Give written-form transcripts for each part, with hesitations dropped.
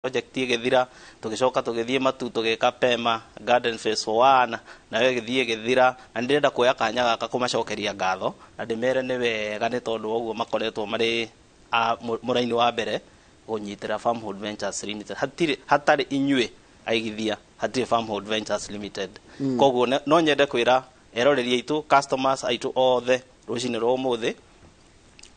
Project ĩgĩthira, tũgĩcoka tũgĩthiĩ Matu, tũgĩka Pema Garden Phase 1, nayo ĩgĩthiĩ ĩgĩthira. Na nĩndĩrenda kuoya kanya gaka kũmacokeria ngatho na ndĩmere nĩ wega, nĩ tondũ wa ũguo makoretwo marĩ a mũraini wa mbere kũnyitĩra Farmhold Ventures Limited. Hatirĩ hatarĩ inyuĩ aigithia, hatirĩ Farmhold Ventures Limited. Koguo no nyende kwĩra eroreri aitũ, customers aitũ othe, rũcinĩ rwa ũmũthĩ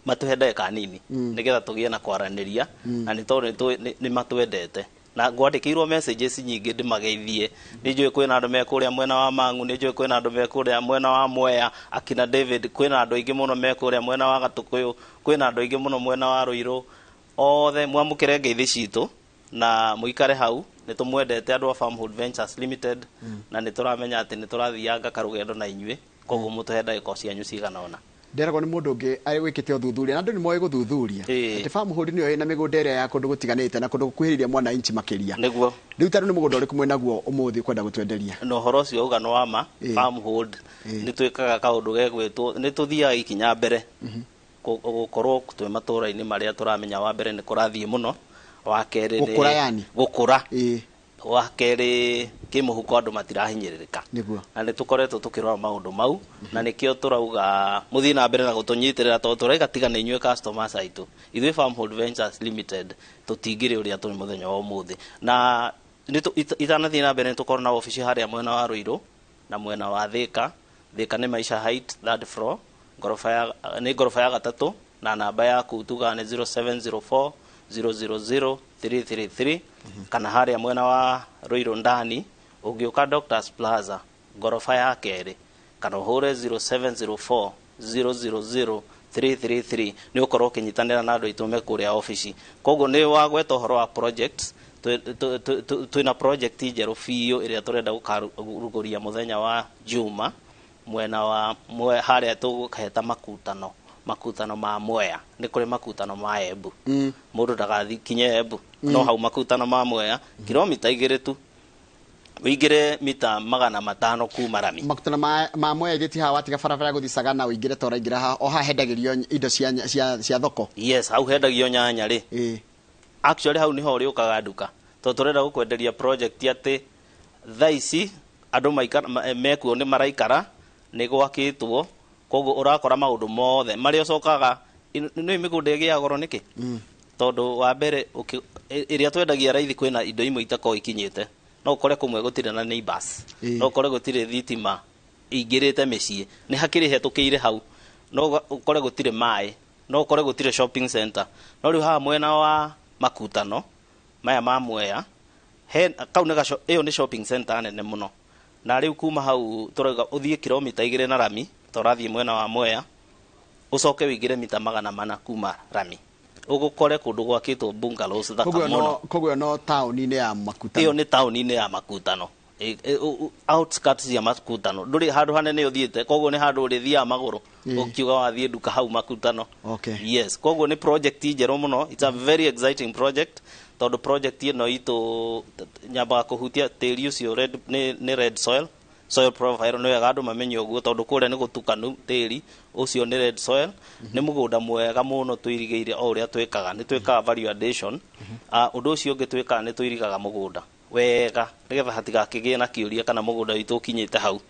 matũhe ndagĩka nini nĩgetha tũgĩe na kwaranĩria, na nĩ tondũ nĩ matwendete na ngwandĩkĩirwo messages nyingĩ ndĩmageithie. Nĩ njũĩ kwĩna andũ me kũrĩa mwena wa Mang'u, nĩ njũĩ kwĩna andũ me kũrĩa mwena wa Mwea, akina David, kwĩna andũ aingĩ mũno me kũrĩa mwena wa Gatũkũyũ, kwĩna andũ aingĩ mũno mwena wa Rũirũ. Othe mwamũkĩre ngeithi citũ na mũikare hau. Nĩ tũmwendete andũ a Farmhold Ventures Limited, na nĩ tũramenya atĩ nĩ tũrathianga karũgendo na inyuĩ. Koguo mũtũhe ndagĩka cianyu cigana ũna. Nderagwo nĩ mũndũ ũngĩ arĩ wĩkĩte ũthuthuria, na andũ nĩ moĩ gũthuthuria, atĩ Farmhold nĩyo ĩna mĩgũnda ĩrĩa ya kũndũ gũtiganĩte na kũndũ gũkuhĩrĩirie mwananchi makĩria. Nĩguo. Rĩu tarĩu nĩ mũgũnda ũrĩkũ mwĩnaguo ũmũthĩ ũkwenda gũtwenderia? Na ũhoro ũcio auga nĩ wa ma. Farmhold nĩ twĩkaga kaũndũ gegwĩtwo nĩ tũthiaga ikinya mbere gũkorwo twĩ matũra-inĩ marĩa tũramenya wa mbere nĩ kũrathiĩ mũno, wa kerĩ nĩ Gũkũra yani. Gũkũra. Wa kerĩ, kĩmũhuko andũ matirahinyĩrĩrĩka. Na nĩ tũkoretwo tũkĩrora maũndũ mau, na nĩkĩo tũrauga mũthiĩ na mbere na gũtũnyitĩrĩra, tondũ tũraiga tiga nĩ inyuĩ customers aitũ, ithuĩ Farmhold Ventures Limited tũtingĩrĩ ũrĩa tũrĩ mũthenya wa ũmũthĩ. Na itanathiĩ na mbere, nĩ tũkorwo na obici harĩa mwena wa Rũirũ na mwena wa Thĩka. Thĩka nĩ Maisha Height, third floor, ngoroba ya nĩ ngoroba ya gatatũ, na namba yaku tugaga nĩ 0704 000 333, kana harĩa mwena wa Rũirũ ndani ũngĩũka Doctors Plaza, ngoroba ya kerĩ, kana ũhũre 0704 000 333, nĩ ũkorwo ũkĩnyitanĩra na andũ aitũ me kũrĩa obici. Koguo nĩ wagweta ũhoro wa projects, twĩna project njerũ biũ ĩrĩa tũrenda gũkarugũria mũthenya wa Juma mwena wa harĩa tũkaheta makutano, makutano ma Mwea. Nĩ kũrĩ makutano ma Embu, mũndũ ndagathi kinye Embu, no hau makutano ma Mwea, kilomita 2 tu, ũingĩre mita 500 kuma rami. Makutano ma Mwea gĩti haha watiga barabara gũthiĩ Sagana, ũingĩre ta ũraingĩra haha o haha hendagĩrio indo cia thoko. Yes, hau hendagio nyanya rĩ. Actually hau niho ũrĩũkaga nduka, tondũ tũrenda gũkwenderia project atĩ thaa ici andũ mekuo nĩ maraikara, nĩ gwakĩtwo. Koguo ũrakora maũndũ mothe marĩa ũcokaga nĩ mĩgũnda ĩgĩaga goro nĩkĩ, tondũ wa mbere ĩrĩa twendagia raithi, kwĩna indo imwe itakoragwo ikinyĩte. No ũkore kũmwe gũtirĩ na neighbors, no ũkore gũtirĩ thitima ingĩrĩte mĩciĩ, nĩ hakĩrĩ hetũkĩire hau, no ũkore gũtirĩ maĩ, no ũkore gũtirĩ shopping center. No rĩu haha mwena wa makutano maya ma Mwea, he kau nĩ gaco, ĩyo nĩ shopping center nene mũno. Na rĩu kuma hau tũrauga ũthiĩ kilomita 2 na rami ta ũrathiĩ mwena wa Mwea, ũcoke ũingĩre mita 400 kuma rami, ũgũkore kũndũ gwakĩtwo bungalows thaka Koguo mũno. No koguo no taũni-inĩ ya Makutano? Ĩyo nĩ taũni-inĩ ya Makutano. Outskirts ya Makutano, ndũrĩ handũ hanene ũthiĩte, koguo nĩ handũ ũrĩthiaga magũrũ ũkiuga wathiĩ nduka hau Makutano. Yes, koguo nĩ project njerũ mũno. It's a very exciting project, tondũ project ĩno itũ nyambaga kũhutia tĩri ũcio red, nĩ red soil, soil profile. Nĩ wega andũ mamenye ũguo, tondũ kũrĩa nĩ gũtukanu, tĩri ũcio nĩ red soil. Nĩ mũgũnda mwega mũno tũirigĩire. O ũrĩa twĩkaga, nĩ twĩkaga value addition. Ũndũ ũcio ũngĩ twĩkaga, nĩ tũirigaga mũgũnda wega nĩgetha hatigakĩgĩe na kĩũria kana mũgũnda witũ ũkinyĩte hau.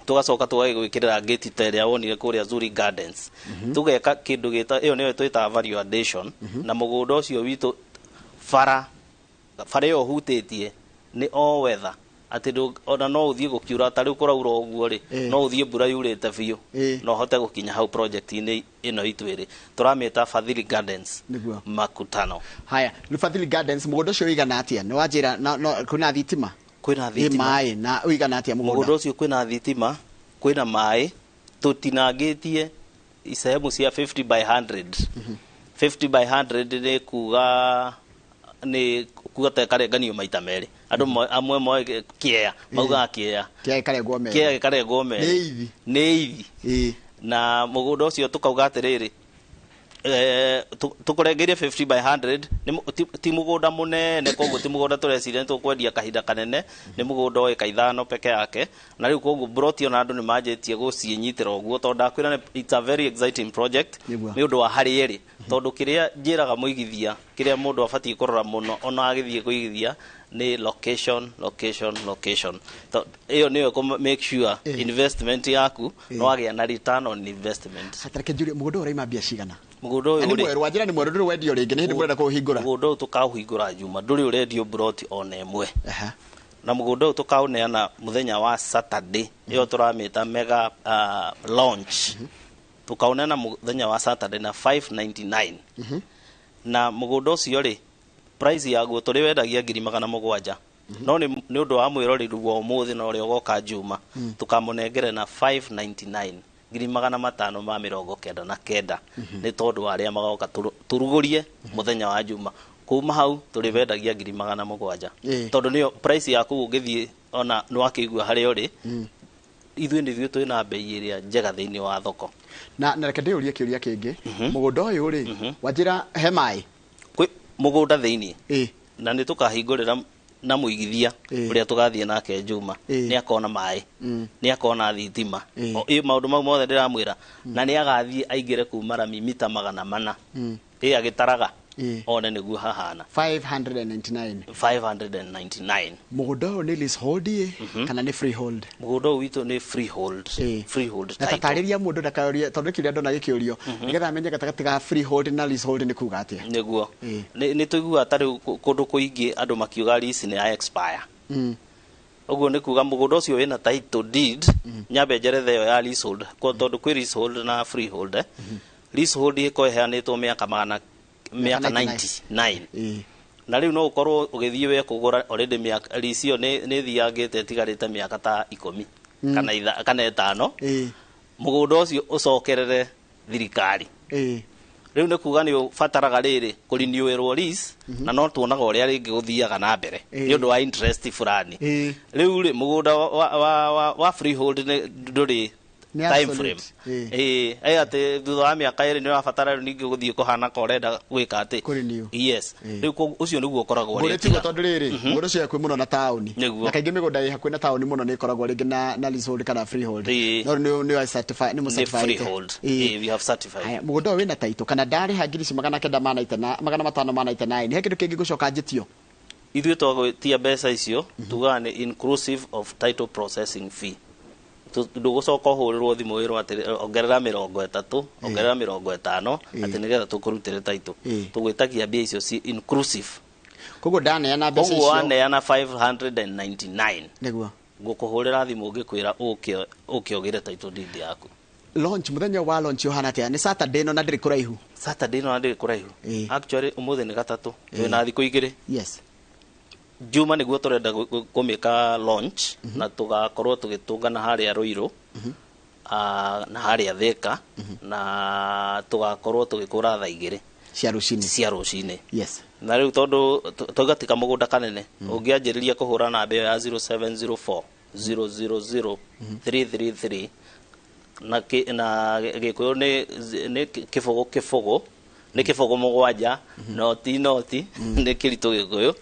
Tũgacoka tũgagĩgwĩkĩrĩra gate ta ĩrĩa wonire kũrĩa Zuri Gardens. Tũgeka kĩndũ gĩta ĩyo nĩyo twĩtaga value addition. Na mũgũnda ũcio witũ, bara bara ĩyo ũhutĩtie nĩ o weather, atĩ ona no ũthiĩ gũkiura ta rĩu kũraura ũguo rĩ, no ũthiĩ mbura yurĩte biũ, no ũhote gũkinya hau project-inĩ ĩno itũ ĩrĩ tũramĩta Fadhili Gardens. Makutano. Haya, nĩ Fadhili Gardens. Mũgũnda ũcio ũigana atĩa? Nĩ wanjĩra no, kwĩna thitima? Kwĩna thitima. Maĩ, na ũigana atĩa mũgũnda? Mũgũnda ũcio kwĩna thitima, kwĩna maĩ, tũtinangĩtie sehemu cia 50 by 100. 50 by 100 nĩ kuga ta ĩkarenganio maita merĩ. Andũ amwe moĩ kĩea, maugaga kĩea. Kĩa ĩkarengwo merĩ. Kĩea gĩkarengwo merĩ. Nĩ ithi. Nĩ ithi. Na mũgũnda ũcio tũkauga atĩrĩrĩ, Tũkũrengeire 50 by 100. Ti mũgũnda mũnene, koguo ti mũgũnda tũreciria nĩ tũkwendia kahinda kanene. Nĩ mũgũnda o ĩka 5 peke yake. Na rĩu koguo broti ona andũ nĩ manjĩtie gũciĩnyitĩra ũguo, tondũ ndakwĩra it's a very exciting project nĩ ũndũ wa harĩ ĩrĩ. Tondũ kĩrĩa njĩraga mũigithia, kĩrĩa mũndũ abatiĩ kũrora mũno ona agĩthiĩ kũigithia nĩ location, location, location. Ĩyo nĩyo kũ make sure investment yaku no wagĩa na return on investment. Hatareke njurie, mũgũnda ũyũ ũraima mbia cigana? Mũgũnda ũyũ nĩ mwerũ, wanjĩra nĩ mwerũ, ndũrĩ wendio rĩngĩ, nĩ hĩndĩ mũrenda kũũhingũra. Mũgũnda ũyũ tũkaũhingũra Juma, ndũrĩ ũrendio broti ona ĩmwe. Na mũgũnda ũyũ tũkaũneana mũthenya wa Saturday, ĩyo tũramĩta mega launch. Tũkaũneana mũthenya wa Saturday na 599. Na mũgũnda ũcio rĩ, price yaguo tũrĩ wendagia 700,000. No nĩ ũndũ wa mwĩroreri wa ũmũthĩ na ũrĩa ũgoka Juma, tũkamũnengere na 599, 599. Nĩ tondũ wa arĩa magoka tũrugũrie mũthenya wa Juma. Kuma hau tũrĩ wendagia 700,000. Tondũ nĩyo price yaku ũngĩthiĩ ona nĩ wakĩigua harĩa ũrĩ, ithuĩ nĩ ithuĩ twĩna bei ĩrĩa njega thĩinĩ wa thoko. Na reke ndĩũrie kĩũria kĩngĩ. Mũgũnda ũyũ rĩ, wanjĩra he maĩ? Kwĩ mũgũnda thĩinĩ. Na nĩ tũkahingũrĩra na mũigithia ũrĩa tũgathiĩ nake Juma. Nĩ akona maĩ, nĩ akona thitima. Maũndũ mau mothe ndĩramwĩra. Na nĩ agathiĩ aingĩre kuma rami mita 400. Agĩtaraga one nĩguo hahana. 599. 599. Mũgũnda ũyũ nĩ leasehold kana nĩ freehold? Mũgũnda ũyũ witũ nĩ freehold. Freehold title. Na tatarĩria mũndũ ndakaũrie, tondũ kĩũria ndona gĩkĩũrio, nĩgetha amenye gatagatĩ ga freehold na leasehold nĩ kuga atĩa. Nĩguo. Nĩ tũiguaga ta rĩu kũndũ kũingĩ andũ makiuga lease nĩ expire. Ũguo nĩ kuga mũgũnda ũcio wĩna title deed, nyambe njerethe ĩyo ya leasehold, tondũ kwĩ leasehold na freehold. Leasehold ĩkoragwo ĩheanĩtwo mĩaka 99. Na rĩu no ũkorwo ũgĩthiĩ we kũgũra already mĩaka lease ĩyo nĩ ĩthiangĩte ĩtigarĩte mĩaka ta 10 kana 5. Mũgũnda ũcio ũcokerere thirikari. Rĩu nĩ kuga nĩ ũbataraga rĩrĩ kũrinewĩrwo lease, na no tuonaga ũrĩa rĩngĩ gũthiaga na mbere nĩ ũndũ wa interest fulani. Rĩu rĩ mũgũnda wa freehold ndũrĩ time frame. Atĩ thutha wa mĩaka 2 nĩ ũrabatara rĩu ningĩ gũthiĩ kũhana ka ũrenda gwĩka atĩ. Yes. Rĩu ũcio nĩguo ũkoragwo ũrĩ. Tiguo tondũ rĩrĩ, mũgũnda ũcio hakuhĩ mũno na taũni. Na kaingĩ mĩgũnda ĩ hakuhĩ na taũni mũno nĩ ĩkoragwo rĩngĩ na leasehold kana freehold. No nĩ certified, nĩ mũcertified. Freehold. We have certified. Mũgũnda ũyũ wĩna title kana ndarĩha 9,599, he kĩndũ kĩngĩ gũcoka njĩtio? Ithuĩ twagwĩtia mbeca icio, tugaga nĩ inclusive of title processing fee. Ndũgũcoka ũhũrĩrwo thimũ wĩrwo atĩ ongerera 30, ongerera 50, atĩ nĩgetha tũkũrutĩre title. Tũgwĩtagia mbia icio ci inclusive. Koguo ndaneana mbeca icio. Koguo waneana 599. Nĩguo. Ngũkũhũrĩra thimũ ngĩkwĩra ũke ũgĩre title deed yaku. Launch, mũthenya wa launch ũhana atĩa? Nĩ Saturday ĩno na ndĩrĩ kũraihu. Saturday ĩno na ndĩrĩ kũraihu. Actually ũmũthĩ nĩ gatatũ. Twĩna thikũ 2. Yes. Juma nĩguo tũrenda kũmĩka launch, na tũgakorwo tũgĩtũngana harĩa Ruiru, na harĩa Thika, na tũgakorwo tũgĩkũra thaa 2 cia rũcinĩ. Cia rũcinĩ. Yes. Na rĩu tondũ twauga ti kamũgũnda kanene, ũngĩanjĩrĩria kũhũra namba ĩyo ya 0704 000 333, na Gĩkũyũ nĩ kĩbũgũ kĩbũgũ, nĩ kĩbũgũ 7, noti noti, nĩ kĩritũ Gĩkũyũ.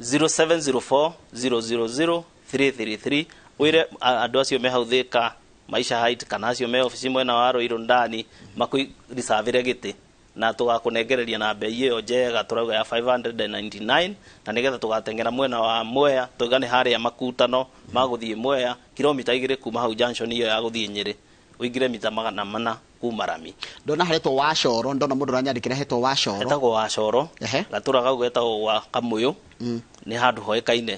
0704 000 333. Wĩre andũ acio me hau Thika, Maisha Height, kana acio me obici mwena wa Ruiru ndani, makũricavĩre gĩtĩ, na tũgakũnengereria na bei ĩyo njega tũrauga ya 599, na nĩgetha tũgateng'era mwena wa Mwea, tũiga nĩ harĩa makutano ma gũthiĩ Mwea, kilomita 2 kuma hau junction ĩyo ya gũthiĩ Nyĩrĩ, ũingĩre mita 400 kuma rami. Ndona haretwo Wacoro, ndona mũndũ ũranyandĩkĩra hetwo Wacoro. Hetagwo Wacoro. Gatũra kau getagwo gwa Kamũyũ. Nĩ handũ hoĩkaine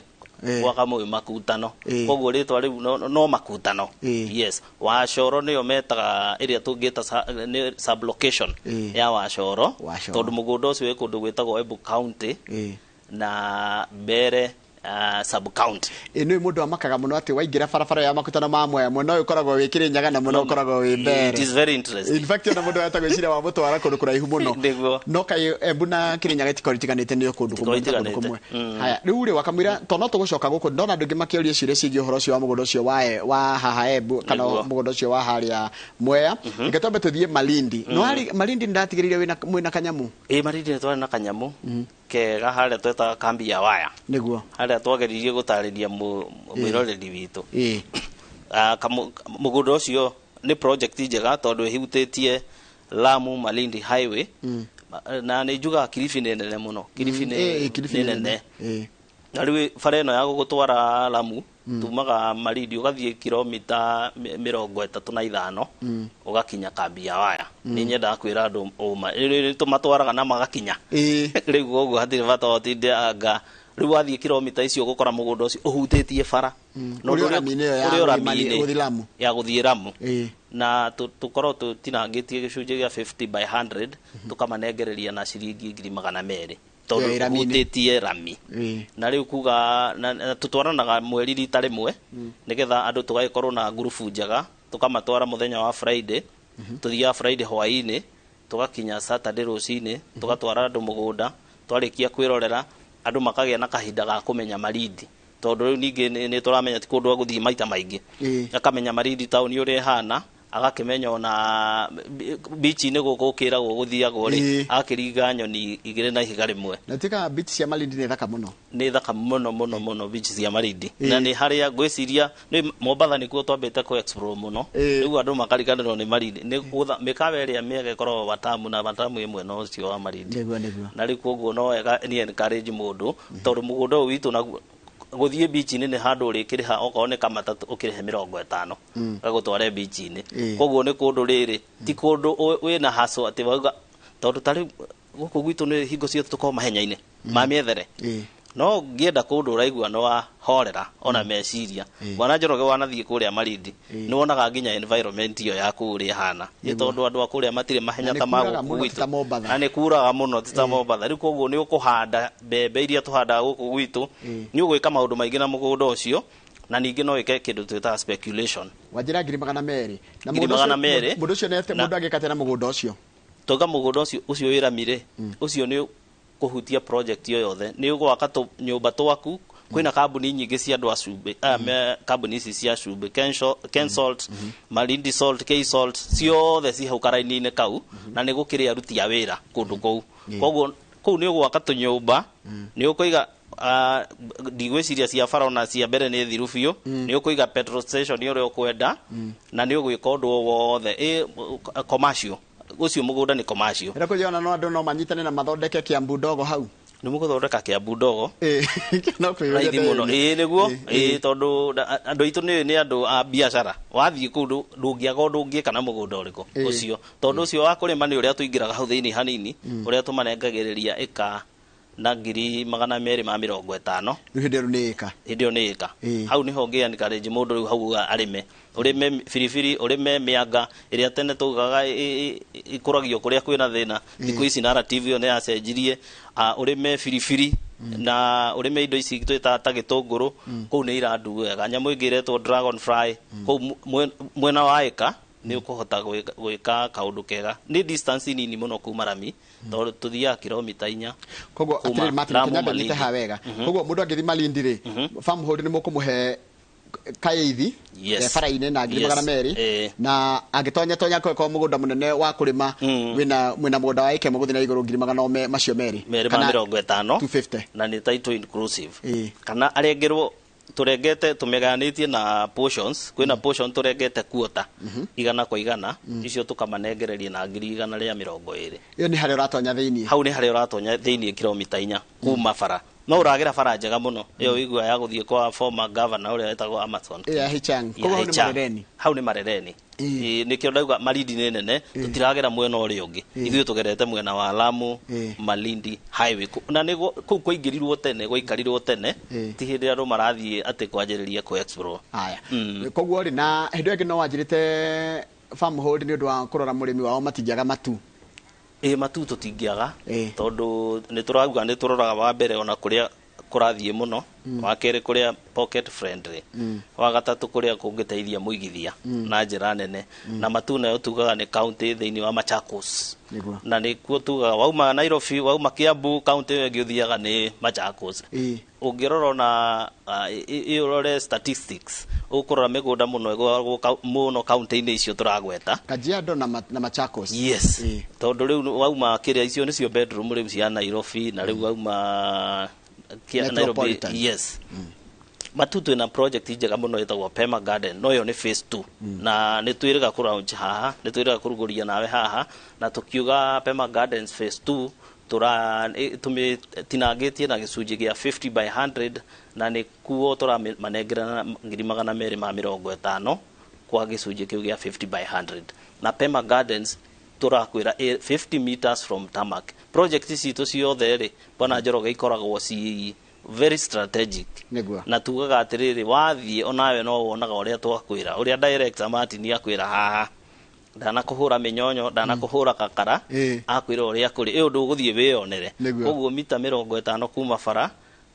gwa Kamũyũ makutano. Koguo rĩtwa rĩu no makutano. Yes. Wacoro nĩyo metaga ĩrĩa tũngĩta nĩ sublocation ya Wacoro, tondũ mũgũnda ũcio wĩ kũndũ gwĩtagwo Embu County, na mbere sub county. Nĩ mũndũ amakaga mũno atĩ waingĩra barabara ya makutano ma Mwea mwena ũyũ ũkoragwo wĩ Kĩrĩnyaga na mwena ũkoragwo wĩ Mbeere. It is very interesting. In fact ona mũndũ ata gwĩciria wa mũtwara kũndũ kũraihu mũno. Nĩguo. No kaĩ Embu na Kĩrĩnyaga itikorwo itiganĩte nĩ kũndũ kũmwe Itikorwo kũndũ kũmwe. itiganĩte. Haya, rĩu rĩ wakamwĩra to no tũgũcoka gũkũ ndona andũ aingĩ makĩũria ciũria ciĩgiĩ ũhoro ũcio wa mũgũnda ũcio wa haha Embu kana mũgũnda ũcio wa harĩa Mwea. Reke twambe tũthiĩ Malindi. No harĩ Malindi nĩndatigĩrĩire mwĩna kanyamũ. Ĩ Malindi nĩ twarĩ na kanyamũ kega harĩa twetaga kambi ya waya. Nĩguo. Harĩa twageririe gũtarĩria mwĩroreri witũ. Mũgũnda ũcio nĩ project njega tondũ ĩhutĩtie Lamu Malindi Highway. Na nĩ njugaga Kilifi nĩ nene mũno. Kilifi nĩ nene. Na rĩu bara ĩno ya gũgũtwara Lamu tumaga Malindi ũgathiĩ kilomita 35 ũgakinya kambi ya waya. Nĩ nyendaga kwĩra andũ ũma rĩu tũmatwaraga na magakinya. Rĩu ũguo hatirĩ bata ũtinde anga. Rĩu wathiĩ kilomita icio ũgũkora mũgũnda ũcio ũhutĩtie bara. Ũrĩa rami-inĩ ĩyo ya Ũrĩa rami-inĩ gũthiĩ Lamu. Ya gũthiĩ Lamu. Na tũkorwo tũtinangĩtie gĩcunjĩ gĩa 50 by 100 tũkamanengereria na ciringi 200,000 tondũ ũhutĩtie rami. Na rĩu kuga tũtwaranaga mweri rita rĩmwe nĩgetha andũ tũgagĩkorwo na ngurubu njega tũkamatwara mũthenya wa Friday, tũthiaga Friday hwaĩ-inĩ tũgakinya Saturday rũcinĩ tũgatwara andũ mũgũnda twarĩkia kwĩrorera andũ makagĩa na kahinda ga kũmenya Malindi tondũ rĩu ningĩ nĩ tũramenya ti kũndũ gwa gũthiĩ maita maingĩ. Akamenya Malindi taũni ũrĩa ĩhana, agakĩmenya ona beach-inĩ gũkũ ũkĩragwo gũthiagwo rĩ, agakĩringa nyoni igĩrĩ na ihiga rĩmwe. Na tuĩka beach cia Malindi nĩ thaka mũno. Nĩ thaka mũno mũno mũno beach cia Malindi. Na nĩ harĩa ngwĩciria nĩ Mombatha nĩkuo twambĩte kũ explore mũno. Rĩu andũ makariganĩrwo nĩ Malindi. Nĩ mĩkawa ĩrĩa mĩega ĩkoragwo Watamu na Watamu ĩ mwena ũcio wa Malindi. Nĩguo, nĩguo. Na rĩu koguo no wega ni encourage mũndũ tondũ mũgũnda ũyũ witũ naguo gũthiĩ beach-inĩ nĩ handũ ũrĩkĩrĩha okorwo nĩ kamatatũ ũkĩrĩhe 50 gagũtware beach-inĩ. Koguo nĩ kũndũ rĩrĩ ti kũndũ wĩna haso atĩ wauga tondũ ta rĩu gũkũ gwitũ nĩ hingo ciothe tũkoragwo mahenya-inĩ ma mĩethere. No ngĩenda kũndũ ũraigua nĩ wahorera ona meciria. Bwana Njoroge wanathiĩ kũrĩa Malindi nĩ wonaga nginya environment ĩyo ya kũu ũrĩa ĩhana. Nĩ tondũ andũ a kũrĩa matirĩ mahenya ta ma gũkũ gwitũ. Na nĩ kuraga mũno ti ta Mombatha. Rĩu koguo nĩ ũkũhanda mbembe iria tũhandaga gũkũ gwitũ, nĩ ũgwĩka maũndũ maingĩ na mũgũnda ũcio, na ningĩ no wĩke kĩndũ twĩtaga speculation. Wanjĩra 200,000. Na 200,000. mũndũ ũcio nĩ mũndũ angĩka atĩa na mũgũnda ũcio? Twauga mũgũnda ũcio wĩ rami-rĩ, ũcio nĩ kũhutia project yo yothe. Nĩ ũgwaka nyũmba twaku, kwĩna kambuni nyingĩ cia andũ a cumbĩ, kambuni ici cia cumbĩ, Ken Salt, Malindi Salt, K Salt, ciothe ci hau karaini-inĩ kau, na nĩ gũkĩrĩ aruti a wĩra kũndũ kũu. Koguo kũu nĩ ũgwaka tũnyũmba, nĩ ũkũiga ndigwĩciria cia bara ona cia mbere nĩ thiru biũ, nĩ ũkũiga petrol station ũrĩa ũkwenda, na nĩ ũgwĩka ũndũ o wothe commercial. Ũcio mũgũnda nĩ commercial. Ĩra kũjona no andũ no manyitane na mathondeke Kiambu ndogo hau. Nĩ mũgũthondeka Kiambu ndogo. No kwĩyũria Raithi mũno. ndĩrĩ. Nĩguo. Tondũ andũ aitũ nĩ andũ a biacara. Wathiĩ kũu ndũngĩaga ũndũ ũngĩka na mũgũnda ũrĩkũ ũcio. Tondũ ũcio wa kũrĩma nĩ ũrĩa tũingĩraga hau thĩinĩ hanini, ũrĩa tũmanengagĩrĩria ĩka na 250,000. Rĩu hĩndĩ ĩyo nĩ ĩka. Hĩndĩ ĩyo nĩ ĩka. Hau nĩho ngĩ encourage mũndũ rĩu hau arĩme. Ũrĩme biribiri, ũrĩme mĩanga ĩrĩa tene taugaga ĩkũragio kũrĩa kwĩna thĩna. Thikũ ici narrative ĩyo nĩ yacenjirie. Ũrĩme biribiri na ũrĩme indo ici twĩtaga ta gĩtũngũrũ, kũu nĩ irandu wega. Nyamũ ĩngĩ ĩretwo dragon fly, kũu mwena wa ĩka nĩ ũkũhota gwĩka kaũndũ kega. Nĩ distance nini mũno kuma rami, tondũ tũthiaga kilomita 4. Koguo Kuma atĩrĩrĩ, Martin, Lamu Kenya Malindi. nyite haha wega. Koguo mũndũ angĩthiĩ Malindi rĩ, farm hold nĩ mũkũmũhe kaithi bara-inĩ na 200,000, na angĩtonya tonya kwa mũgũnda mũnene wa kũrĩma, wĩna mũgũnda wa ĩka ĩmwe gũthiĩ na igũrũ 250,000. Merĩ ma mĩrongo ĩtano. 250. Na nĩ title inclusive. Kana arengerwo tũrengete tũmeganĩtie na portions, kwĩna portion tũrengete quarter 100 kwa 100, icio tũkamanengereria na 120,000. Ĩyo nĩ harĩa ũratonya thĩinĩ. Hau nĩ harĩa ũratonya thĩinĩ kilomita 4 kuma bara. No ũragĩra bara njega mũno. Ĩyo wĩigua ya gũthiĩ kwa former governor ũrĩa wetagwo Amason. Ĩyo ya Hichang. Ya Koguo hau nĩ Hichang. Marereni. Hau nĩ Marereni. Nĩkĩo ndauga Malindi nĩ nene, tũtiragera mwena ũrĩa ũngĩ. Ithuĩ tũgerete mwena wa Lamu, Malindi Highway. Na nĩguo kũu kwaingĩrirwo tene, gwaikarirwo tene, ti hĩndĩ andũ marathiĩ atĩ kwanjĩrĩria kũ explore. Aya. Koguo rĩ, na hĩndĩ ĩyo ĩngĩ no wanjĩrĩte farm hold nĩ ũndũ wa kũrora mũrĩmi wao matingĩaga matu. Matu tũtingĩaga, tondũ nĩ tũrauga nĩ tũroraga wa mbere ona kũrĩa kũrathiĩ mũno, wa kerĩ kũrĩa pocket friendly, wa gatatũ kũrĩa kũngĩteithia mũigithia na njĩra nene. Na Matu nayo tugaga nĩ county thĩinĩ wa Machakos. Na nĩkuo tugaga wauma Nairobi, wauma Kiambu, county ĩyo ĩngĩ ũthiaga nĩ Machakos. Ũngĩrora ona ũrore statistics, ũkũrora mĩgũnda mũno ĩgũragwo mũno kaunti-inĩ icio tũragweta. Kajiado na Machakos. Yes. Tondũ rĩu wauma kĩrĩa, icio nĩcio bedroom rĩu cia Nairobi, na rĩu wauma Nairobi. Yes. Matu twĩna project njega mũno ĩtagwo Pema Garden, no ĩyo nĩ phase 2, na nĩ twĩrĩga kũ launch haha, nĩ twĩrĩga kũrugũria nawe haha, na tũkiuga Pema Gardens phase 2 tura tũmĩtinangĩtie na gĩcunjĩ gĩa 50 by 100, na nĩ kuo tũramanengera 250,000 kwa gĩcunjĩ kĩu gĩa 50 by 100. Na Pema Gardens tũrakwĩra 50 meters from tarmac. Project citũ ciothe rĩ, bwana Njoroge, ikoragwo ci very strategic. Na tugaga atĩrĩrĩ, wathiĩ onawe no wonaga ũrĩa twakwĩra, ũrĩa director Martin akwĩra haha, ndanakũhũra mĩnyonyo, ndanakũhũra kakara, akwĩra ũrĩa kũrĩ, ĩ ũndũ ũgũthiĩ wĩyonere. Koguo mita 50 kuma bara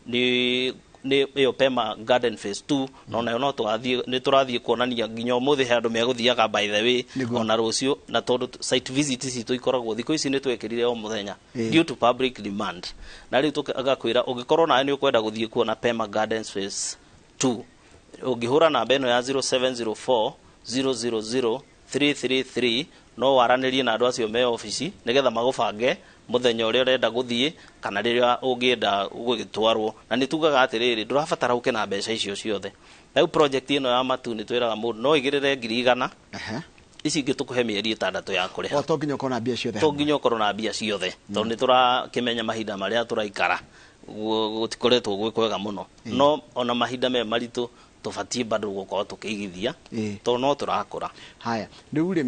nĩ ĩyo Pema Garden phase 2, na onayo no tũgathiĩ, nĩ tũrathiĩ kuonania nginya ũmũthĩ he andũ megũthiaga, by the way, ona rũciũ, na tondũ site visit citũ ikoragwo thikũ ici nĩ twekĩrire o mũthenya due to public demand. Na rĩu tũgakwĩra ũngĩkorwo nawe nĩ ũkwenda gũthiĩ kuona Pema Gardens phase 2, ũngĩhũra namba ĩno ya 0704 000 333, no waranĩrie na andũ acio me obici nĩgetha magũbange mũthenya ũrĩa ũrenda gũthiĩ kana rĩrĩa ũngĩenda gũgĩtwarwo. Na nĩ tugaga atĩrĩrĩ, ndũrabatara ũke na mbeca icio ciothe. Rĩu project ĩno ya Matu nĩ twĩraga mũndũ no igĩrĩre 100,000, ici ingĩ tũkũhe mĩeri 6 ya kũrĩha. O to nginya ũkorwo na mbia ciothe. To nginya ũkorwo na mbia ciothe, tondũ nĩ tũrakĩmenya mahinda marĩa tũraikara gũtikoretwo gwĩ kwega mũno, no ona mahinda me maritũ tũbatiĩ bado gũkorwo tũkĩigithia, tondũ no tũrakũra. Haya, rĩu rĩ,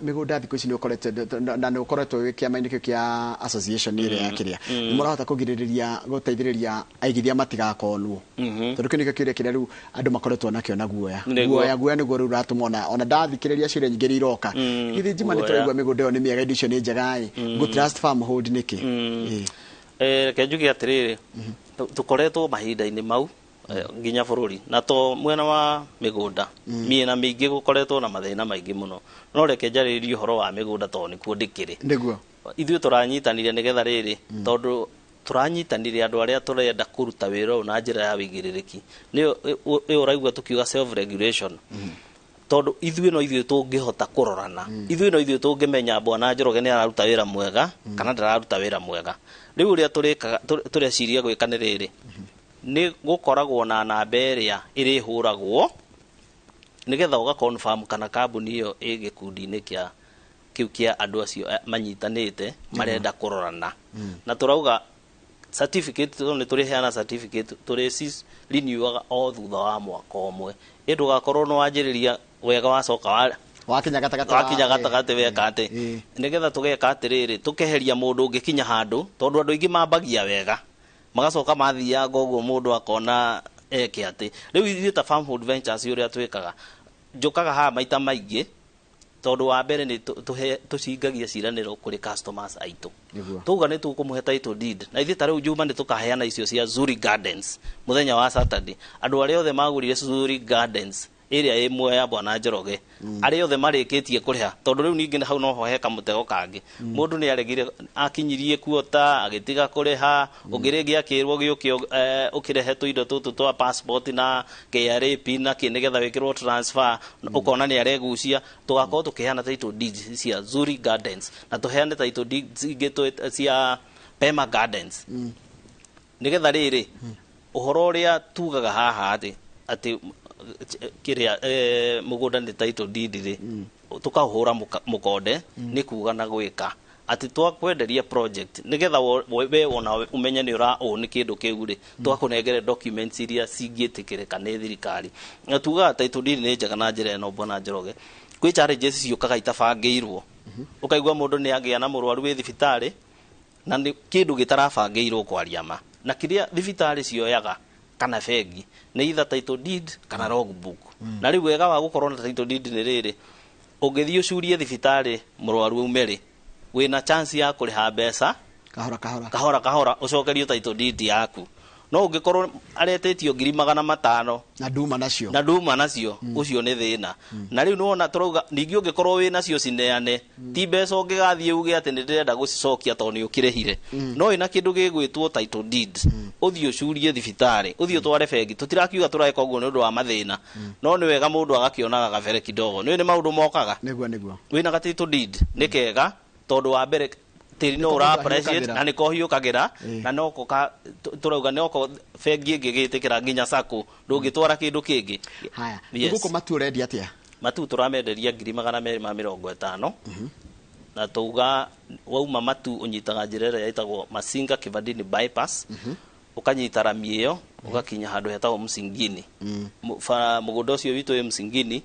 mĩgũnda thikũ ici nĩ ũkoretwo na nĩ ũkoretwo wĩ kĩama-inĩ kĩu kĩa association ĩrĩa ya kĩrĩa, nĩ mũrahota kũgirĩrĩria gũteithĩrĩria aigithia matigakonwo, tondũ kĩu nĩkĩo kĩũria kĩrĩa rĩu andũ makoretwo nakĩo na guoya. Guoya nĩguo rĩu ũratũma ona ndathikĩrĩria ciũria nyingĩ iria iroka, githĩ Njima nĩ tũraigua mĩgũnda ĩyo nĩ mĩega, indo icio nĩ njega ĩ, ngũ trust farm hold nĩkĩ? Reke njuge atĩrĩrĩ, tũkoretwo mahinda-inĩ mau nginya bũrũri, na to mwena wa mĩgũnda, mĩena mĩingĩ gũkoretwo na mathĩna maingĩ mũno, no reke njarĩrĩrie ũhoro wa mĩgũnda tondũ nĩkuo ndĩkĩrĩ. Ithuĩ tũranyitanire nĩgetha rĩrĩ, tondũ tũranyitanire andũ arĩa tũrenda kũruta wĩra ũyũ na njĩra ya wĩigĩrĩrĩki, nĩyo ĩyo ũraigua tũkiuga self regulation, tondũ ithuĩ no ithuĩ tũngĩhota kũrorana, ithuĩ no ithuĩ tũngĩmenya bwana Njoroge nĩ araruta wĩra mwega kana ndararuta wĩra mwega. Rĩu ũrĩa tũrĩkaga, tũreciria gwĩka nĩ rĩrĩ, nĩ gũkoragwo na namba ĩrĩa ĩrĩhũragwo nĩgetha ũga confirm kana kambuni ĩyo ĩ gĩkundi-inĩ kĩa kĩu kĩa andũ acio manyitanĩte marenda kũrorana. Na tũrauga certificate, tondũ nĩ tũrĩheana certificate, tũrĩ renewaga o thutha wa mwaka ũmwe, ĩ ndũgakorwo nĩ wanjĩrĩria wega wacoka wa wakinya gatagatĩ, wakinya gatagatĩ weka atĩ, nĩgetha tũgeka atĩrĩrĩ, tũkeheria mũndũ ũngĩkinya handũ, tondũ andũ aingĩ mambagia wega magacoka mathianga ũguo mũndũ akona eke atĩ. Rĩu ithuĩ ta Farmhold Ventures ũrĩa twĩkaga, njũkaga haha maita maingĩ, tondũ wa mbere nĩ tũcingagia ciranĩro kũrĩ customers aitũ. Tuga nĩ tũkũmũhe title deed, na ithuĩ ta rĩu Juma nĩ tũkaheana icio cia Zuri Gardens mũthenya wa Saturday. Andũ arĩa othe magũrire Zuri Gardens ĩrĩa ĩ ya bwana Njoroge, arĩa othe marĩkĩtie kũrĩha, tondũ rĩu ningĩ hau noho he kamũtego kangĩ, mũndũ nĩ aregire, akinyirie kuota agĩtiga kũrĩha, ũngĩ rĩngĩ akĩrwo gĩũke ũkĩrehe tũindo tũtũ twa passport na KRA PIN na kĩ nĩgetha wĩkĩrwo transfer, ũkona nĩ aregucia. Tũgakorwo tũkĩheana title deeds cia Zuri Gardens na tũheane title deeds ingĩ cia Pema Gardens, nĩgetha rĩrĩ ũhoro ũrĩa tugaga haha atĩ kĩrĩa mũgũnda nĩ title deed rĩ, tũkaũhũra mũkonde nĩ kuga na gwĩka atĩ twakwenderia project nĩgetha we ona ũmenye nĩ ũra own kĩndũ kĩu rĩ, twakũnengere documents iria cingĩtĩkĩrĩka nĩ thirikari. Na tugaga title deed nĩ njega na njĩra ĩno, bwana Njoroge, kwĩ challenges ciũkaga itabangĩirwo, ũkaigua mũndũ nĩ agĩa na mũrwaru wĩ thibitarĩ na nĩ kĩndũ gĩtarabangĩirwo kwaria ma, na kĩrĩa thibitarĩ cioyaga kana bengi nĩ either title deed kana logbook. Na rĩu wega wa gũkorwo na title deed nĩ rĩrĩ, ũngĩthiĩ ũcurie thibitarĩ mũrwaru aume rĩ, wĩna chance ya kũrĩha mbeca kahora kahora, kahora kahora, ũcokerio title deed yaku. No ũngĩkorwo aretĩtio 500,000 na nduma nacio, na nduma nacio, ũcio nĩ thĩna. Na rĩu nĩwona tũrauga ningĩ ũngĩkorwo wĩ nacio cineane, ti mbeca ũngĩgathiĩ uge atĩ nĩ ndĩrenda gũcicokia tondũ nĩ ũkĩrĩhire. No wĩna kĩndũ gĩgwĩtwo title deed, ũthiĩ ũcurie thibitarĩ, ũthiĩ ũtware bengi. Tũtirakiuga tũreka ũguo nĩ ũndũ wa mathĩna, no nĩ wega mũndũ agakĩonaga gabere kidogo. Nĩ maũndũ mokaga. Nĩguo nĩguo. Wĩna ga title deed nĩ kega tondũ wa mbere tĩri no ũra appreciate na nĩko hiũkagĩra, na noko tũrauga noko bengi ĩngĩgĩtĩkĩra nginya sacco ndũngĩtwara kĩndũ kĩngĩ. Haya, gũkũ Matu ũrendia atĩa? Matu tũramenderia 250,000. Na tuga wauma Matu ũnyitaga njĩra ĩrĩa ĩtagwo Masinga Kivandini bypass, ũkanyita rami ĩyo ũgakinya handũ hetagwo Msingini. Mũgũnda ũcio witũ wĩ Msingini,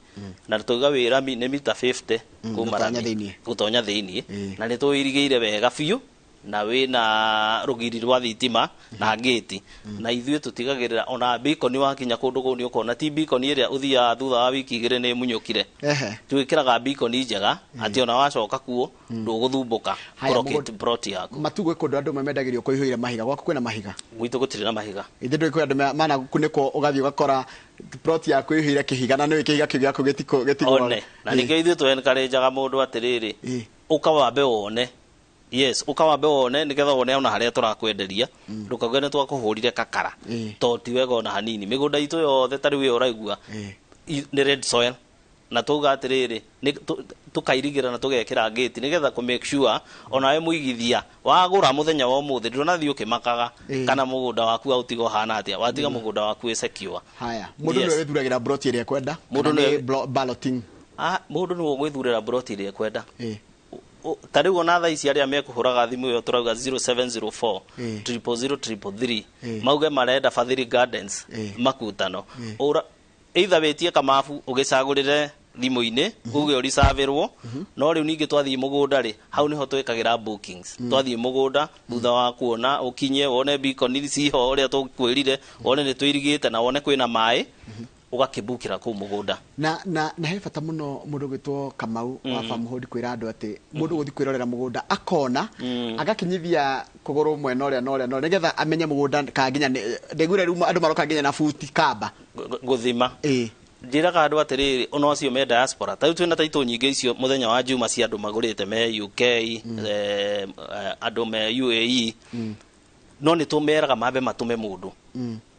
na tuga wĩ rami nĩ mita 50 kuma rami gũtonya thĩiniĩ, na nĩ tũirigĩire wega biũ, na wĩna rũgiri rwa thitima na ngĩti. Na ithuĩ tũtigagĩrĩra ona beacon wakinya kũndũ kũu nĩ ũkona ti beacon ĩrĩa ũthiaga thutha wa wiki igĩrĩ nĩ ĩmunyũkire. Twĩkĩraga beacon njega atĩ ona wacoka kuo ndũgũthumbũka kũrokate plot yaku. Matu gwĩ kũndũ andũ mamendagĩrio kũihũire mahiga, gwaku kwĩna mahiga? Gwitũ gũtirĩ na mahiga. Ithe ndũĩ kwĩ andũ mana kunĩkwo ũgathiĩ ũgakora plot yaku ĩihũire kĩhiga, na nĩũĩ kĩhiga kĩu gĩaku gĩtigwo. One na nĩkĩo ithuĩ tũ encourage-aga mũndũ atĩrĩrĩ, ũka wambe wone. Yes, ũka wambe wone nĩgetha wone ona harĩa tũrakwenderia, ndũkauge nĩ twakũhũrire kakara, to ti wega ona hanini. Mĩgũnda itũ yothe ta rĩu ĩyo ũraigua nĩ red soil, na tuga atĩrĩrĩ tũkairigĩra na tũgekĩra gate nĩgetha kũ make sure onawe mũigithia wagũra mũthenya wa ũmũthĩ ndũnathiĩ ũkĩmakaga kana mũgũnda waku waũtiga ũhana atĩa, watiga mũgũnda waku wĩ secure. Haya, mũndũ nĩwe wĩthuragĩra plot ĩrĩa ekwenda? Mũndũ nĩwe balloting? Mũndũ nĩwe ũgwĩthurĩra plot ĩrĩa ekwenda. Ta rĩu ona thaa ici arĩa mekũhũraga thimũ ĩyo tũrauga 0704 000 333 mauge marenda Fadhili Gardens Makutano, either wĩtie kamabu ũgĩcagũrĩre thimũ-inĩ uge ũricavĩrwo, no rĩu ningĩ twathiĩ mũgũnda rĩ, hau nĩho twĩkagĩra bookings. Twathiĩ mũgũnda thutha wa kuona ũkinye wone beacon ciho ũrĩa tũkwĩrire, wone nĩ tũirigĩte na wone kwĩna maĩ, ũgakĩbukĩra kũu mũgũnda. Na he bata mũno mũndũ gwĩtwo Kamau wa Farmhold kwĩra andũ atĩ mũndũ gũthiĩ kwĩrorera mũgũnda akona agakinyithia kũgũrũ mwena ũrĩa na ũrĩa na ũrĩa nĩgetha amenye mũgũnda kana nginya ndĩgure rĩu andũ maroka nginya na buti kamba gũthima. Njĩraga andũ atĩrĩrĩ, ona acio me diaspora, ta rĩu twĩna taitũ nyingĩ icio mũthenya wa Juma cia andũ magũrĩte me UK, andũ me UAE, no nĩ tũmeraga mambe matũme mũndũ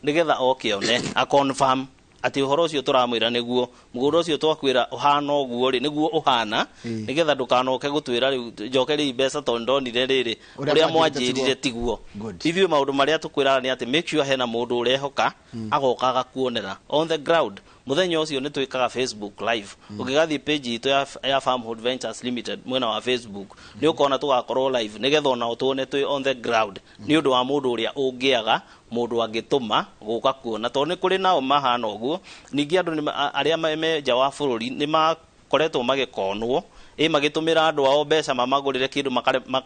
nĩgetha oke one a confirm atĩ ũhoro ũcio tũramwĩra nĩguo mũgũnda ũcio twakwĩra ũhana ũguo rĩ nĩguo ũhana, nĩgetha ndũkanoke gũtwĩra rĩu njoke rĩu mbeca tondũ ndonire rĩrĩ ũrĩa mwanjĩrire tiguo. Ithuĩ maũndũ marĩa tũkwĩraga nĩ atĩ make sure hena mũndũ ũrehoka agoka agakuonera on the ground. Mũthenya ũcio nĩ twĩkaga Facebook live. Ũngĩgathiĩ page itũ ya Farmhold Ventures Limited mwena wa Facebook nĩ ũkona tũgakorwo live nĩgetha ona ũtuone twĩ on the ground, nĩ ũndũ wa mũndũ ũrĩa ũngĩaga mũndũ angĩtũma gũka kuona, tondũ nĩ kũrĩ nao mahana ũguo. Ningĩ andũ arĩa me nja wa bũrũri nĩ makoretwo magĩkonwo magĩtũmĩra andũ ao mbeca mamagũrĩre kĩndũ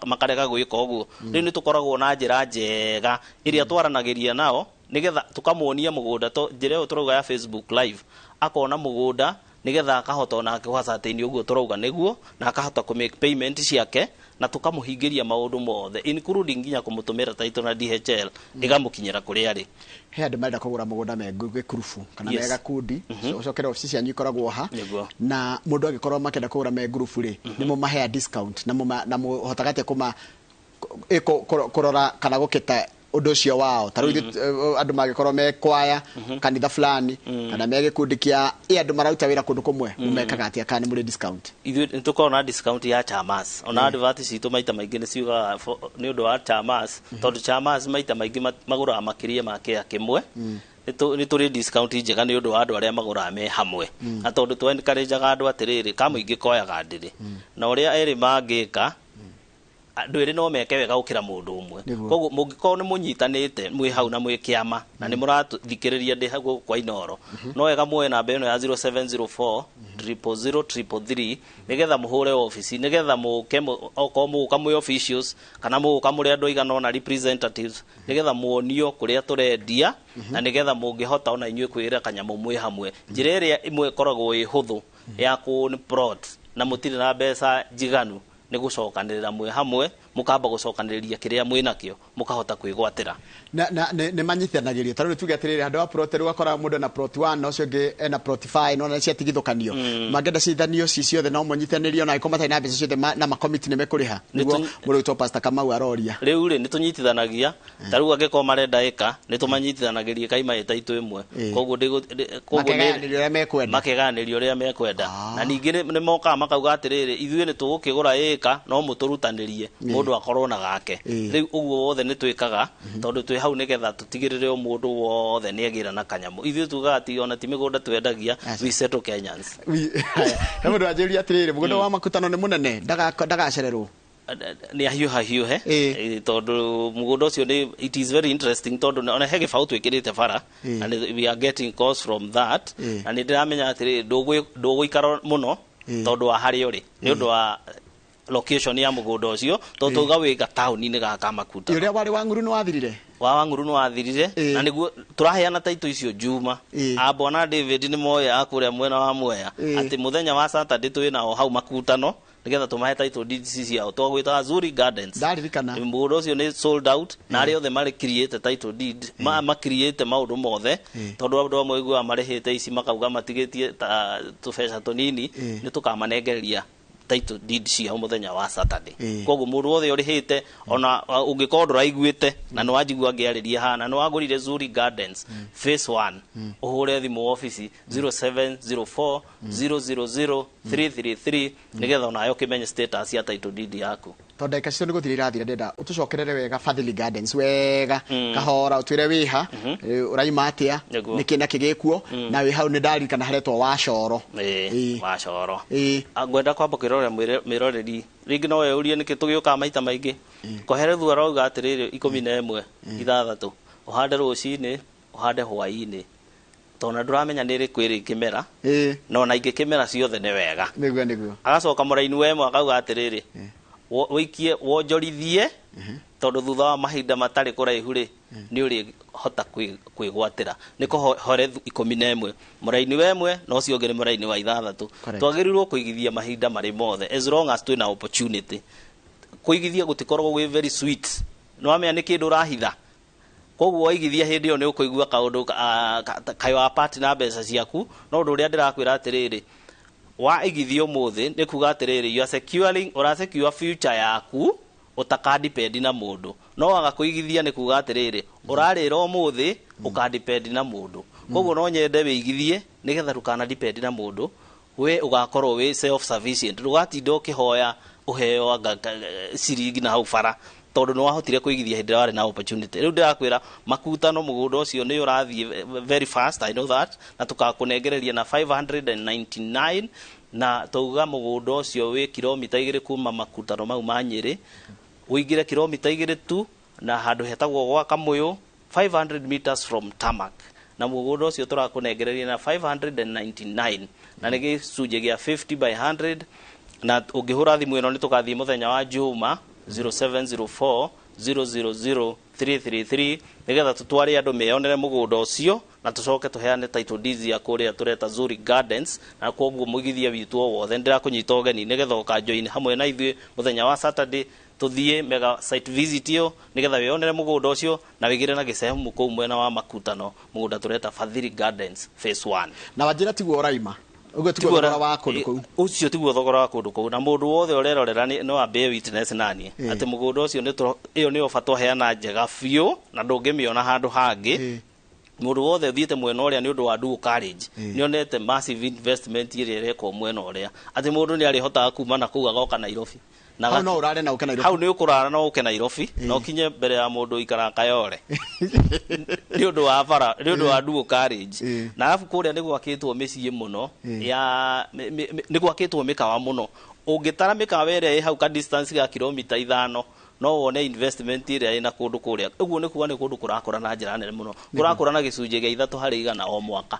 makarega gwĩka ũguo. Rĩu nĩ tũkoragwo na njĩra njega ĩrĩa twaranagĩria nao nĩgetha tũkamuonia mũgũnda, to njĩra ĩyo tũrauga ya Facebook live, akona mũgũnda nĩgetha akahota onake gũgacatain ũguo tũrauga nĩguo, na akahota kũ make payment ciake, na tũkamũhingĩria maũndũ mothe including nginya kũmũtũmĩra title na DHL ĩgamũkinyĩra kũrĩa arĩ. He andũ marenda kũgũra mũgũnda me gĩkurubu kana me gakundi, ũcokere obici cianyu ikoragwo ha, na mũndũ angĩkorwo makĩenda kũgũra me ngurubu rĩ, nĩ mũmahea discount na mũhotaga atĩa kũrora kana gũkĩta ũndũ ũcio wao? Ta rĩu andũ mangĩkorwo me kwaya kanitha fulani kana me gĩkundi kĩa andũ mararuta wĩra kũndũ kũmwe, mũmekaga atĩa kana nĩ mũrĩ discount? Ithuĩ nĩ tũkoragwo na discount ya chamas. Ona advert citũ maita maingĩ nĩ ciugaga nĩ ũndũ wa chamas, tondũ chamas maita maingĩ magũraga makĩria ma kĩa kĩmwe. Nĩ tũrĩ discount njega nĩ ũndũ wa andũ arĩa magũraga me hamwe. Na tondũ tũ encourage-aga andũ atĩrĩrĩ, kamũingĩ koyaga ndĩrĩ. Na ũrĩa erĩ mangĩka, andũ erĩ no meke wega gũkĩra mũndũ ũmwe. Koguo mũngĩkorwo nĩ mũnyitanĩte mwĩ hau na mwĩ kĩama na nĩ mũrathikĩrĩria ndĩ hau kwa Inooro, no wega muoe namba ĩno ya 0704 000 333 nĩgetha mũhũre obici, nĩgetha mũke okorwo mũgũka mwĩ officials kana mũgũka mũrĩ andũ aigana ũna representatives, nĩgetha muonio kũrĩa tũrendia na nĩgetha mũngĩhota ona inyuĩ kwĩra kanyamũ mwĩ hamwe. Njĩra ĩrĩa ĩmwe ĩkoragwo ĩ hũthũ ya kũ plot na mũtirĩ na mbeca njiganu nĩ gũcokanĩrĩra mwĩ hamwe Mũkamba gũcokanĩrĩria kĩrĩa mwĩnakĩo, mũkahota kwĩgwatĩra. Na nĩ manyitithanagĩrio. Ta rĩu tuge atĩrĩrĩ, handũ wa plot rĩu ũgakora mũndũ ena plot 1 na ũcio ũngĩ ena plot 5, no na ciatigithũkanio. Mangĩenda cithanio ci ciothe no mũnyitanĩrio, na angĩkorwo matarĩ na mbeca ciothe na makomiti nĩ mekũrĩha. Nĩguo mũndũ wĩtwo Pastor Kamau aroria. Rĩu rĩ, nĩ tũnyitithanagia. Ta rĩu angĩkorwo marenda ĩka, nĩ tũmanyitithanagĩria ĩkaima ĩta itũ ĩmwe. Koguo Makegayanĩrio ũrĩa mekwenda. Makegayanĩrio ũrĩa mekwenda. Na ningĩ nĩ mokaga makauga atĩrĩrĩ, ithuĩ nĩ tũgũkĩgũra ĩka, no mũtũrutanĩrie mũndũ akorwo na gake. Rĩu ũguo wothe nĩ twĩkaga, tondũ twĩ hau nĩgetha tũtigĩrĩre o mũndũ wothe nĩ agĩra na kanyamũ. Ithuĩ tugaga atĩ ona ti mĩgũnda twendagia, we settle Kenyans. He mũndũ wanjĩrire atĩrĩrĩ, mũgũnda wa Makutano nĩ mũnene, ndagacererwo. Nĩ ahiũha hiũhe, tondũ mũgũnda ũcio nĩ, it is very interesting, tondũ ona he gĩbaũ twĩkĩrĩte bara, and we are getting calls from that. Na nĩ ndĩramenya atĩrĩrĩ, ndũgũikara mũno, tondũ wa harĩa ũrĩ, nĩ ũndũ wa location ya mũgũnda ũcio, tondũ tuga wĩ gataũni-inĩ gaka Makutano. Ũrĩa warĩ wa Ng'uru nĩ wathirire? Wa Wang'uru nĩ wathirire, na nĩguo tũraheana title icio Juma. Bwana David nĩ moĩ a kũrĩa mwena wa Mwea, atĩ mũthenya wa Saturday twĩ nao hau Makutano, nĩgetha tũmahe title deeds ciao. Twagwĩtaga Zuri Gardens. Ndaririkana. Mũgũnda ũcio nĩ sold out, na arĩa othe marĩ create title deed, ma create maũndũ mothe, tondũ andũ amwe iguaga marĩhĩte ici makauga matigĩtie ta tũbeca tũnini, nĩ tũkamanengereria title deed ciao mũthenya wa Saturday. Koguo mũndũ wothe ũrĩhĩte, ona ũngĩkorwo ndũraiguĩte, na nĩ wanjigua ngĩarĩria haha, na nĩ wagũrire Zuri Gardens phase 1, ũhũre thimũ obici 0704 000 333, nĩgetha onawe ũkĩmenye status ya title deed yaku. Tondũ ndagĩka citũ nĩ gũthira irathira, ndĩrenda ũtũcokerere wega Fadhili Gardens wega, kahora, ũtwĩre wĩha, ũraima atĩa, nĩkĩ na kĩgĩkuo, na wĩ hau nĩ ndaririkana haretwo Wacoro. Wacoro. Ngwenda kwamba kwĩrorera mwĩroreri rĩngĩ no weurie nĩkĩ tũgĩũkaga maita maingĩ. Koherethu arauga atĩrĩrĩ, 11 6 ũhande rũcinĩ, ũhande hwaĩ-inĩ, tondũ ndũramenya nĩ rĩ kwĩ kĩmera, no na ingĩ kĩmera ciothe nĩ wega. Nĩguo, nĩguo. Agacoka mũraini wa ĩmwe akauga atĩrĩrĩ, wĩikie wonjorithie, tondũ thutha wa mahinda matarĩ kũraihu rĩ, nĩ ũrĩhota kwĩgwatĩra. Nĩ kũhorethu 11 mũraini wa ĩmwe, na ũcio ũngĩ nĩ mũraini wa 6. Twagĩrĩirwo kũigithia mahinda marĩ mothe as long as twĩna opportunity. Kũigithia gũtikoragwo gwĩ very sweet, nĩ wamenya nĩ kĩndũ ũrahitha. Koguo waigithia hĩndĩ ĩyo nĩ ũkũigua kaũndũ kaĩ wa part na mbeca ciaku. No ũndũ ũrĩa ndĩrakwĩra atĩrĩrĩ, waigithia ũmũthĩ nĩ kuga atĩrĩrĩ, you are securing, ũra secure future yaku, ũtakadepend na mũndũ. No waga kũigithia nĩ kuga atĩrĩrĩ, ũrarĩra ũmũthĩ, ũkadepend na mũndũ. Koguo no nyende wĩigithie nĩgetha ndũkana depend na mũndũ, we ũgakorwo wĩ self sufficient, ndũgatinda ũkĩhoya ũheo anga ciringi na hau bara, tondũ nĩ wahotire kũigithia hĩndĩ ĩrĩa warĩ na opportunity. Rĩu ndĩrakwĩra Makutano mũgũnda ũcio nĩ ũrathiĩ very fast, I know that, na tũkakũnengereria na 599, na tauga mũgũnda ũcio wĩ kilomita 2 kuma Makutano mau ma Nyĩrĩ, ũingĩre kilomita 2 tu, na handũ hetagwo gwa Kamũyũ, 500 meters from tarmac. Na mũgũnda ũcio tũrakũnengereria na 599, na nĩ gĩcunjĩ gĩa 50 by 100. Na ũngĩhũra thimũ ĩno nĩ tũgathiĩ mũthenya wa Juma 0704 000 333, nĩgetha tũtware andũ meyonere mũgũnda ũcio, na tũcoke tũheane title deeds ya kũrĩa tũreta Zuri Gardens. Na koguo mũigithia witũ o wothe ndĩrakũnyita ũgeni nĩgetha ũkajoin hamwe na ithuĩ mũthenya wa Saturday, tũthiĩ mega site visit ĩyo nĩgetha wĩyonere mũgũnda ũcio na wĩgĩre na gĩcehemu kũu mwena wa Makutano, mũgũnda tũreta Fadhili Gardens phase 1. Na wanjĩra tiguo ũraima, ũguo tiguo thogora wa kũndũ kũu? Ũcio tiguo thogora wa kũndũ kũu, na mũndũ wothe ũrerorera no ambe witness nani atĩ mũgũnda ũcio nĩ ĩyo nĩ ofa twaheana njega biũ na ndũngĩmĩona handũ hangĩ. Mũndũ wothe ũthiĩte mwena ũrĩa nĩ ũndũ wa dual carriage nĩ onete massive investment ĩrĩa ĩrekwo mwena ũrĩa, atĩ mũndũ nĩ arĩhotaga kuma na kũu agoka Nairobi. Na hau no ũrare na ũke Nairobi. Hau nĩ ũkũrara na ũke Nairobi, na ũkinye mbere ya mũndũ ũikaraga Kayole. Nĩ ũndũ wa bara, nĩ ũndũ wa dual carriage. Na arabu kũrĩa nĩ gwakĩtwo mĩciĩ mũno, ya nĩ gwakĩtwo mĩkawa mũno. Ũngĩtara mĩkawa ĩrĩa ĩ hau ka distance ga kilomita 5, no wone investment ĩrĩa ĩna kũndũ kũrĩa. Ũguo nĩ kuga nĩ kũndũ kũrakũra na njĩra nene mũno. Kũrakũra na gĩcunjĩ gĩa 3 harĩ 100 o mwaka.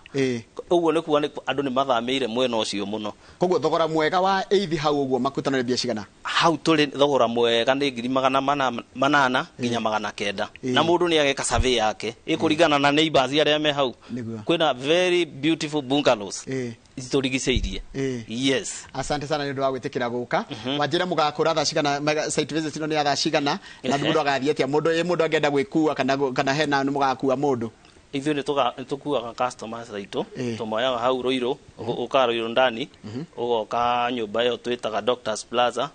Ũguo nĩ kuga andũ nĩ mathamĩire mwena ũcio mũno. Koguo thogora mwega wa eithi hau ũguo makutano nĩ mbia cigana? Hau tũrĩ thogora mwega nĩ 800,000 nginya 900. Na mũndũ nĩ ageka survey yake ĩkũringana na neighbors arĩa me hau. Kwĩna very beautiful bungalows tũrigicĩirie. Yes. Asante sana nĩ ũndũ wa gwĩtĩkĩra gũka. Wanjĩra mũgakũra thaa cigana, site visit ĩno nĩ ya thaa cigana, na mũndũ agathiĩ atĩa? Mũndũ angĩenda gwĩkua kana hena nĩ mũgakua mũndũ? Ithuĩ nĩ tũkuaga customers aitũ, tũmoyaga hau Ruiru, ũkaga Ruiru ndani, ũgoka nyũmba ĩyo twĩtaga Doctors Plaza,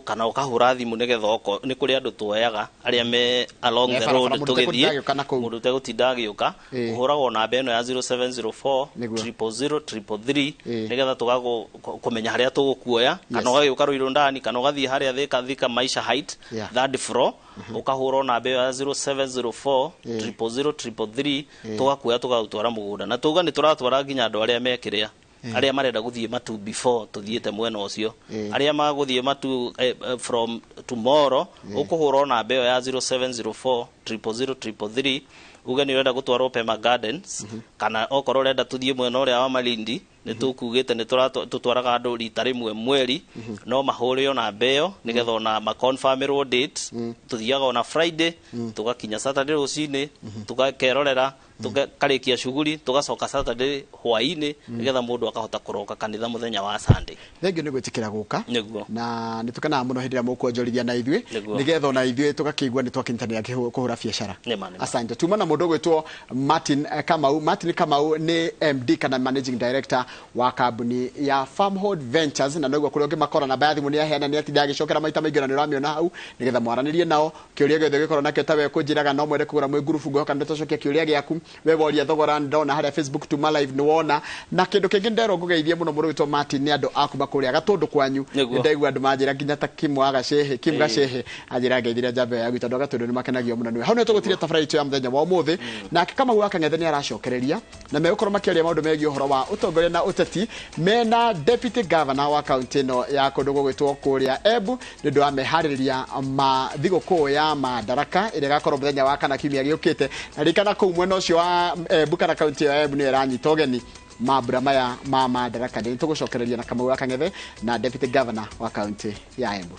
kana ũkahũra thimũ nĩgetha nĩ kũrĩ andũ tuoyaga arĩa me along the road tũgĩthiĩ, mũndũ ũtegũtinda agĩũka, ũhũragwo namba ĩno ya 0704 000 333 nĩgetha tũgakũmenya harĩa tũgũkuoya, kana ũgagĩũka Ruiru ndani, kana ũgathiĩ harĩa Thika Thika Maisha Height third floor, ũkahũrwo namba ĩyo ya 0704 000 333 tũgakuoya tũgagũtwara mũgũnda. Na tuga nĩ tũratwara nginya andũ arĩa mekĩrĩa, arĩa marenda gũthiĩ matu before tũthiĩte mwena ũcio, arĩa magũthiĩ matu from tomorrow, ũkũhũrwo namba ĩyo ya 0704 000 333 uge nĩ ũrenda gũtwarwo Pema Gardens, kana okorwo ũrenda tũthiĩ mwena ũrĩa wa Malindi, nĩ tũkugĩte nĩ tũtwaraga andũ rita rĩmwe mweri, no mahũre namba ĩyo nĩgetha ona maconfirmĩrwo date. Tũthiaga ona Friday, tũgakinya Saturday rũcinĩ, tũgakerorera, tũkarĩkia shughuli, tũgacoka Saturday hwaĩ-inĩ nĩgetha mũndũ akahota kũroka kanitha mũthenya wa Sunday. Thengiũ nĩ gwĩtĩkĩra gũka, na nĩ tũkenaga mũno hĩndĩ ĩrĩa mũkuonjorithia na ithuĩ, nĩgetha ona ithuĩ tũgakĩigua nĩ twakĩnyitanĩra kũhũra biacara. Asante. Tuma na mũndũ ũgwĩtwo Martin Kamau. Martin Kamau nĩ MD kana Managing Director wa kambuni ya Farmhold Ventures, na noguo kũrĩa ũngĩmakora namba ya thimũ nĩ aheana, nĩ atinda agĩcokera maita maingĩ na nĩ ũramĩona hau nĩgetha mwaranĩrie nao. Kĩũria gĩothe gĩkorwo nakĩo ta we kũnjĩraga no mwende kũgũra mwĩ ngurubu, ngũhoka nĩ tũcokia kĩũria gĩaku. We woria thogora ndona harĩa Facebook tuma live nĩ wona. Na kĩndũ kĩngĩ nderwo ngũgeithie mũno mũno wĩtwo Martin nĩ andũ a kuma kũrĩa Gatũndũ kwanyu. Nĩ ndaigua andũ manjĩra nginya ta Kim wa Gacehe, Kim Gacehe anjĩra ngeithire njamba ya gwitũ, andũ a Gatũndũ nĩ makenagio mũno nĩwe. Hau nĩ tũgũtiria tabarĩra itũ ya mũthenya wa ũmũthĩ. Nake Kamau wa Kang'ethe nĩ aracokereria na megũkorwo makĩaria maũndũ megiĩ ũhoro wa ũtongoria na ũteti mena Deputy Governor wa kaunti ĩno ya kũndũ gũgwĩtwo kũrĩa Embu, nĩ ũndũ wa meharĩrĩria ma thigũkũ ya Madaraka ĩrĩa ĩgakorwo mũthenya wa kana kiumia gĩũkĩte. Na ririkana kũu mwena ũcio wa Embu kana kaunti ya Embu nĩyo ĩranyita ũgeni mambura maya ma Madaraka. Nĩ tũgũcokereria na Kamau wa Kang'ethe na Deputy Governor wa kaunti ya Embu.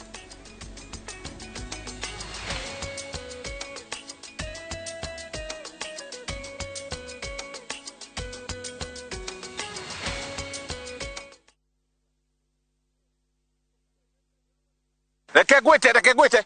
Reke ngwĩte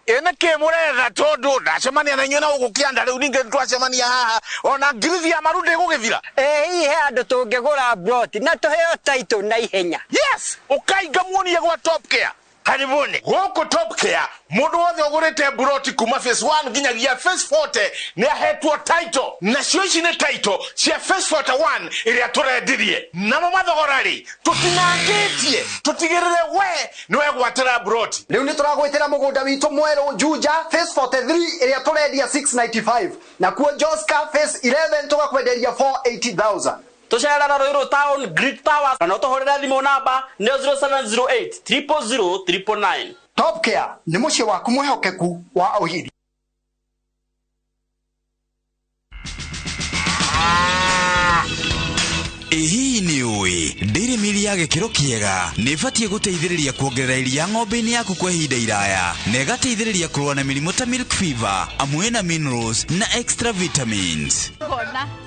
ĩ nĩkĩ mũretha, tondũ ndacemania na inyuĩ na gũkũ kĩanda rĩu ningĩ twacemania haha ona ngirithi ya maru ndĩgũgĩthira. Ĩ hihi he andũ tũngĩgũra plot na tũheo title na ihenya? Yes, ũkainga muonie gwa Top Care. Karibuni gũkũ Top Care, mũndũ wothe ũgũrĩte mburoti kuma phase 1 nginyagia phase 40 nĩ ahetwo title, nacio ici nĩ title cia phase 41 ĩrĩa tũrendirie. Namo mathogora rĩ tũtinangĩtie, tũtigĩrĩre we nĩ wegwatĩra mburoti. Rĩu nĩ tũragwĩtĩra mũgũnda witũ mwerũ Juja phase 43 ĩrĩa tũrendia 695, nakuo Joska phase 11 tũgakwenderia 480,000. Tũcerera Ruiru Town Great Towers, kana ũtũhũrĩre thimũ namba nĩ 0708 000 999. Top Care nĩ mũciĩ waku mwĩhokeku wa ũhiri. Ĩ hihi nĩ ũĩ Dairy Meal ya gĩkĩro kĩega nĩ ĩbatiĩ gũteithĩrĩria kuongerera iria ng'ombe-inĩ yaku kwa ihinda iraya, na ĩgateithĩrĩria kũrũa na mĩrimũ ta milk fever, amwe na minerals na extra vitamins.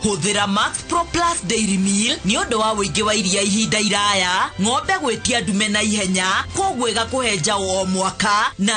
Hũthĩra Max Pro Plus Dairy Meal nĩ ũndũ wa ũingĩ wa iria ihinda iraya, ng'ombe gwĩtia ndume na ihenya, koguo ĩgakũhe njaũ o mwaka na